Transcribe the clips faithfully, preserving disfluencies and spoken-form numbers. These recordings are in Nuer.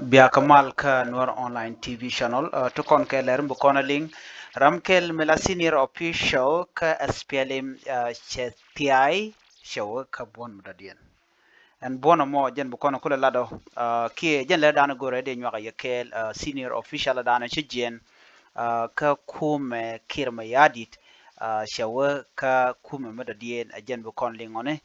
Bia kä mal kä Nuer Online T V channel, uh, ti kɔn kɛ lɛr mi bi kɔn a liŋ ram kɛl mi la senior official kä S P L M, uh, cɛ thiay cɛ wä kä buɔn mi dɔ̱diɛn. Ɛn buɔn ɛmɔ jɛn bi kɔn kulɛ lat ɔ, uh, kiɛ jɛn lɛr dan go̱rɛ dee nyuak a yɛ kɛɛl, uh, senior official dan ci jiɛn, uh, kä kumɛ Kiir Mayardit, uh, cɛ wä kä kumɛ mi dɔ̱diɛn, uh, jɛn bi kɔn liŋ ɔni.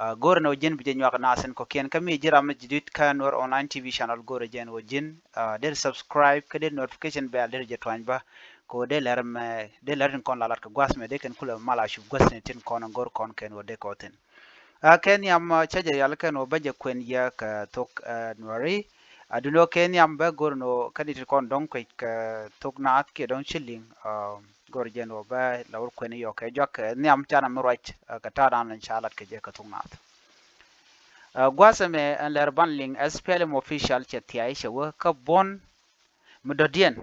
Uh, go̱rɛ ni wä jɛn bi jɛ nyuak nasin kɔkiɛn kä mi ji̱ ram mi ji̱ dit kä Nuer Online T V channel go̱rɛ jɛn wä ji̱n, uh, der subscribe kä der notification bell der jɛ tuany ba. Ko der lɛr mɛ, der lɛr tin kɔn la lat kɛ gua̱th mɛ der kɛn kulɛ mal a cup gua̱th ni tin kɔn go̱r kɔn kɛn wä der kɔ thin. A kɛ nhiam, uh, cä jɛ yal kɛn wä bä jɛ kuɛn yɛ kɛ thok, uh, Nuɛri. A duni wä kɛ nhiam bä go̱r ni wä kä ni ti kɔn dɔ̱ŋ kuec kɛ thok naath kiɛ dɔ̱ŋ ci liŋ, uh, go̱r jɛn wä bä la wä kuɛn yɔ kɛ juak kɛ nhiam canɛ mi ruac, uh, kɛ ta̱a̱ dan ca lat kɛ jɛ kɛ thok naath. Uh, gua̱a̱th ɛmɛ ɛn lɛr ban liŋ S P L M official cɛ thiay cɛ wä kä buɔn mi dɔ̱diɛn.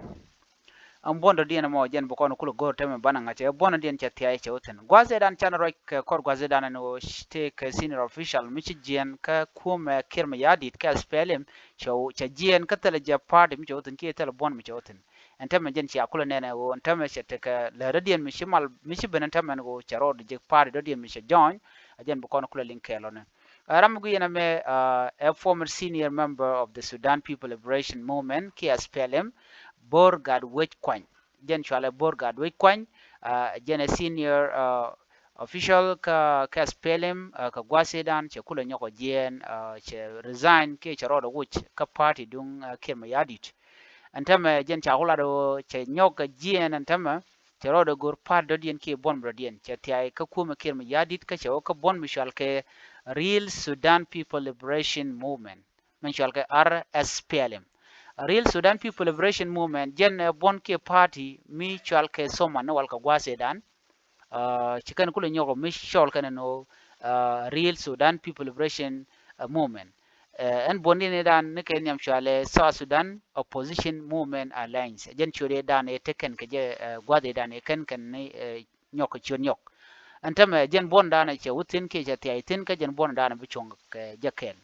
Ɛn buɔn dɔ̱diɛn ɛmɔ jɛn bi kɔn kulɛ go̱r tɛmɛ banɛ ŋa̱cɛ buɔn dɔ̱diɛn cɛ thiay cɛ wä thin. Gua̱a̱th ɛ dan can ruac kɛ kɔr gua̱a̱th ɛ dan ɛn wä tëë kɛ senior official mi ci jiɛn kä kumɛ Kiir Mayardit kɛ S P L M cɛ wä, cɛ jiɛn kä thilɛ jɛ party mi cɛ wä thin kiɛ thilɛ buɔn mi cɛ wä thin. Ɛn tɛmɛ jɛn cia kulɛ nɛnɛ wä ɛn tɛmɛ cɛ tekɛ lɛ dɔ̱diɛn mi ci mal mi ci ben ɛn tɛmɛ ɛn wä cɛ rɔɔd jɛ party dɔ̱diɛn mi cɛ join. A jɛn bi kɔn kulɛ liŋ kɛɛl ɔnɛ. Uh, ram mi guic ɛn ɛmɛ, uh, a former senior member of the Sudan People Liberation Movement kiɛ S P L M, Bor Gatwec Kuany. Jɛn cualɛ Bor Gatwec Kuany, uh, jɛn a senior, uh, official kä, kä S P L M, uh, kä gua̱a̱th ëëdan cɛ kulɛ nyɔk ɔ jiɛɛn, uh, cɛ resign kiɛ cɛ rɔɔdɛ wuc kä party duŋ, uh, Kiir Mayardit. Ɛn tɛmɛ jɛn ca ku lat ɣöö cɛ nyɔk kä jiɛɛn ɛn tɛmɛ cɛ rɔɔdɛ go̱r party dɔ̱diɛn kiɛ buɔn mi dɔ̱diɛn cɛ thiay kä kumɛ Kiir Mayardit kä cɛ wä kä buɔn mi cual kɛ Real Sudan People Liberation Movement. Mɛn cual kɛ R S P L M. Real Sudan People Liberation Movement jɛn ɛ buɔn kiɛ party mi cual kɛ SSOMA ni wal kɛ gua̱a̱th ëëdan. Uh, ci kɛn kulɛ nyɔk mi cɔl kɛn ni, uh, Real Sudan People Liberation, uh, Movement. Uh, ɛn buɔn diɛn ëëdan ni kɛ nhiam cualɛ South Sudan Opposition Movement Alliance. Jɛn ciöt ëëdan ɛ tekɛn kɛ jɛ, uh, gua̱a̱th ëëdan ɛ kɛn kɛn ni, uh, nyɔk kɛ ciöt nyɔk. Ɛn tɛmɛ jɛn buɔn dan ɛ cɛ wä thin kiɛ cɛ thiay thin kä jɛn buɔn dan ɛ bi cuɔ̱ŋ kɛ jɛ kɛɛl.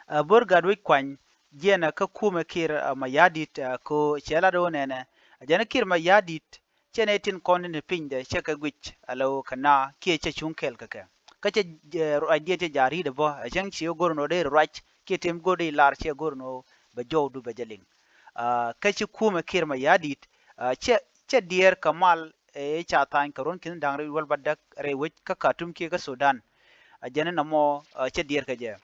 Uh, Bor Gatwec Kuany jiɛn ɛ kä kumɛ Kiir, uh, Mayardit, uh, ko cɛ lat wä nɛnɛ. Jɛn Kiir Mayardit cɛ nɛ tin kɔn ni pinyde cɛ kɛ guic a lɛ wä kɛ na kiɛ cɛ cuŋ kɛɛl kɛ kɛ. Kä cɛ, uh, ruacdiɛn cɛ ja̱ ri̱t ɛ bä ɛ cäŋ ci wä go̱r ni wä dee ruac kiɛ tim go̱r dee lar cɛ go̱r ni wä bɛ jɔwdu bɛ jɛ liŋ. Uh, kä ci kumɛ Kiir Mayardit, uh, cɛ, cɛ diɛɛr kɛ mal ëë ca tha̱a̱ny kɛ ruɔ̱n ki̱n da̱ŋ rɛy wäl bädäk rɛy wec kä Khartoum kiɛ kä Sudan. A jɛn in nɔmɔ, a, cɛ diɛɛr kɛ jɛ.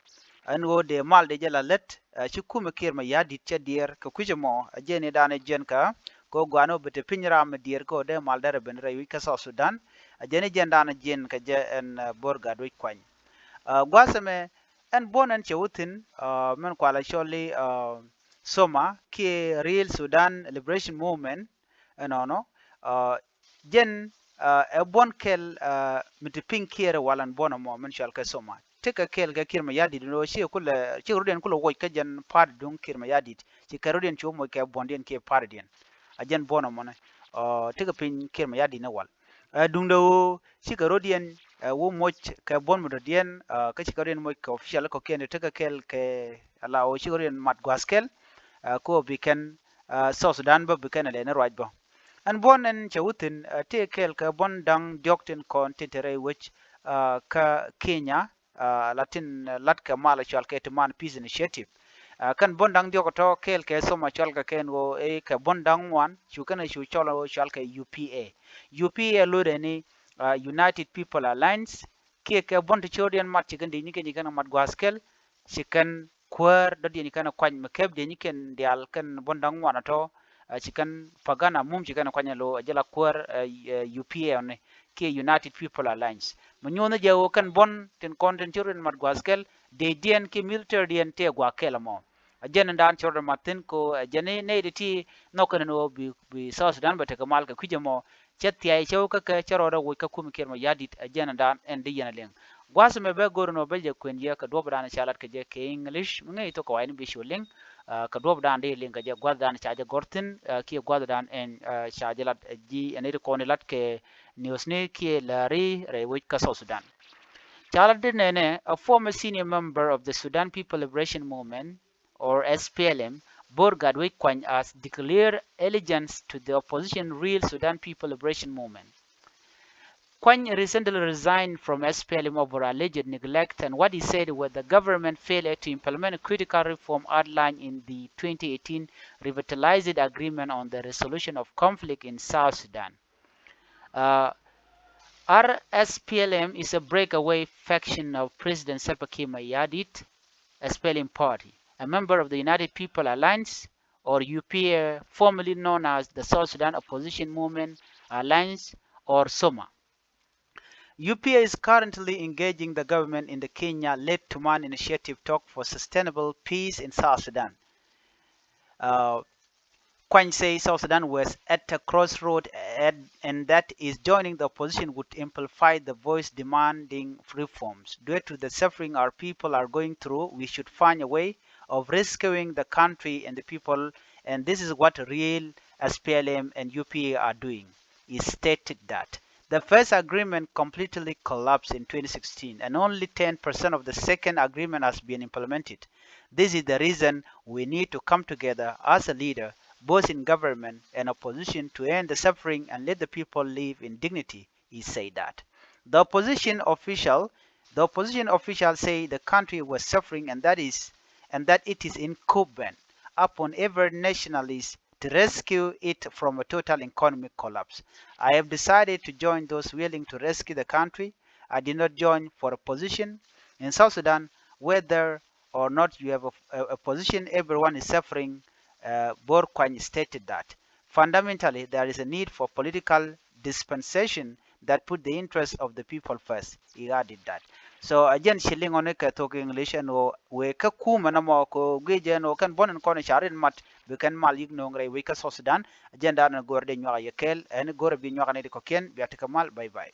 Ɛn ɣöö dee mal dee jɛ la lät, a, ci kumɛ Kiir Mayardit cɛ diɛɛr kɛ kui̱c ɛmɔ, a jɛn in dan in jiɛn kä, kɛ ɣöö gua̱a̱n ɣöö bi te piny ram mi diɛɛr kɛ ɣöö dee mal derɛ ben rɛy wec kä South Sudan. A jɛn in jiɛn dan in jiɛn kɛ jɛ ɛn, a, Bor Gatwec Kuany. A, gua̱a̱th ɛmɛ, ɛn buɔ̱n ɛn cɛ wä thi̱n, a, mɛn kualɛ cɔl i̱, a, SSOMA kiɛ Real Sudan Liberation Movement, ɛnɔnɔ, a, jɛn, a, ɛ buɔ̱n kɛl, a, mi ti piny Kiir ɛ wal ɛn buɔ̱n ɛmɔ min cɔal kɛ SSOMA. Tekɛ kɛl kɛ Kiir Mayardit ni ɣöö cikɛ kulɛ, cikɛ rɔ̱diɛn kulɛ woc kä jɛn party duŋ Kiir Mayardit. Cikɛ rɔ̱diɛn ci wä moc kɛ buɔ̱ndiɛn kiɛ partydiɛn. A jɛn buɔ̱n ɛmɔnɛ, a, tekɛ piny Kiir Mayardit ni wal. A, duundɛ ɣöö cikɛ rɔ̱diɛn, a, wä moc kɛ buɔ̱n mi dɔ̱diɛn, a, kä cikɛ rɔ̱diɛn moc kɛ official kɔ̱kiɛn tekɛ kɛl kɛ ala ɣöö cikɛ rɔ̱diɛn mat gua̱a̱th kɛl, a, kɛ ɣöö bi kɛn, a, South Sudan bä bi kɛn ɛ lɛ ni ruac bä. Ɛn buɔ̱n ɛn cɛ wä thi̱n, a, tëë kɛɛl kɛ buɔ̱n da̱ŋ diɔ̱k tin kɔn tin te rɛy wec, a, kä Kenya, a, la tin, a, lat kɛ mal cɔal kɛ Timan Peace Initiative. A, kɛn buɔ̱n da̱ŋ diɔ̱k tɔ̱ kɛɛl kɛ SSOMA cɔal kɛ kɛn ɣöö ëë kɛ buɔ̱n da̱ŋ ŋuan cu kɛn cu cɔl ɣöö cɔal kɛ U P A. U P A lotdɛ ni, a, United People Alliance, kiɛ kɛ buɔ̱n ti ci rɔ̱diɛn mat ci kɛn dee nyi kɛn ci kɛn mat gua̱a̱th kɛl, ci kɛn kuäär dɔ̱diɛn ci kɛn kuany mi kɛp dee nyi kɛn diaal kɛn buɔ̱n da̱ŋ ŋuan tɔ̱, a, ci kɛn Pagana Mum ci kɛn kuany ɛ lo̱ a jɛ la kuäär, a, a, U P A ɔni kiɛ United People Alliance. Mi nyuɔ̱thni jɛ ɣöö kɛn buɔ̱n tin kɔn tin ci rɔ̱diɛn mat gua̱a̱th kɛl, dee diɛn kiɛ military diɛn tëë gua̱a̱th kɛl ɛmɔ. A jɛn in dan ci rɔɔdɛ mat thi̱n ko, a jɛn in nɛy ti ti nhɔk kɛn in ɣöö bi, bi South Sudan bɛ tekɛ mal kɛ kui̱c ɛmɔ. Cɛ thiay cɛ wä kä kɛ cɛ rɔɔdɛ woc kä kumɛ Kiir Mayardit, a jɛn in dan ɛn di yɛn a liŋ. Gua̱th mɛ bɛ go̱r in ɣöö bɛ jɛ kuɛn yɛ kɛ duɔ̱p dan ca lat kɛ jɛ kɛ English mi ŋäc thok kɛ wa̱i̱ ni bi cu liŋ, a, kɛ duɔ̱p dan di liŋ kɛ jɛ gua̱th dan ca jɛ gɔ̱r thi̱n, a, kiɛ gua̱th dan ɛn, a, ca jɛ lat, a, ji̱ ɛn nɛy ti kɔn in lat kɛ news ni kiɛ lääri rɛy wec kä South Sudan. Ca lat di nɛnɛ, a former senior member of the Sudan People Liberation Movement, or S P L M, Bor Gatwec Kuany has declared allegiance to the opposition Real Sudan People Liberation Movement. Kuany recently resigned from S P L M over alleged neglect and what he said was the government failure to implement a critical reform outlined in the twenty eighteen revitalized agreement on the resolution of conflict in South Sudan. Uh, R S P L M is a breakaway faction of President Salva Kiir Mayardit, S P L M party, a member of the United People Alliance, or U P A, formerly known as the South Sudan Opposition Movement Alliance, or SOMA. U P A is currently engaging the government in the Kenya-led Tuman Initiative talk for sustainable peace in South Sudan. Uh, Kuany says South Sudan was at a crossroad and, and that is joining the opposition would amplify the voice demanding reforms. Due to the suffering our people are going through, we should find a way of rescuing the country and the people, and this is what Real S P L M and U P A are doing. He stated that the first agreement completely collapsed in twenty sixteen and only ten percent of the second agreement has been implemented. This is the reason we need to come together as a leader, both in government and opposition, to end the suffering and let the people live in dignity, he said that. The opposition official, the opposition officials say the country was suffering and that is, and that it is incumbent upon every nationalist to rescue it from a total economic collapse. I have decided to join those willing to rescue the country. I did not join for a position in South Sudan, whether or not you have a, a, a position, everyone is suffering, uh, Bor Kuany stated that. Fundamentally, there is a need for political dispensation that put the interests of the people first. He added that. So, a jɛn ci liŋ ɔ ni kɛ thok English ɛn ɣöö wëë kä kumɛ nɔmɔ kɛ ɣöö guic ɛn ɣöö kɛn buɔ̱n in kɔn in ca rin mat bi kɛn mal yi̱k nööŋ rɛy wec kä South Sudan. A jɛn da̱a̱n ɛn go̱r dee nyuak a yɛ kɛɛl ɛn go̱r a bi nyuak a nɛy ti kɔ̱kiɛn bia tekɛ mal. Bye bye.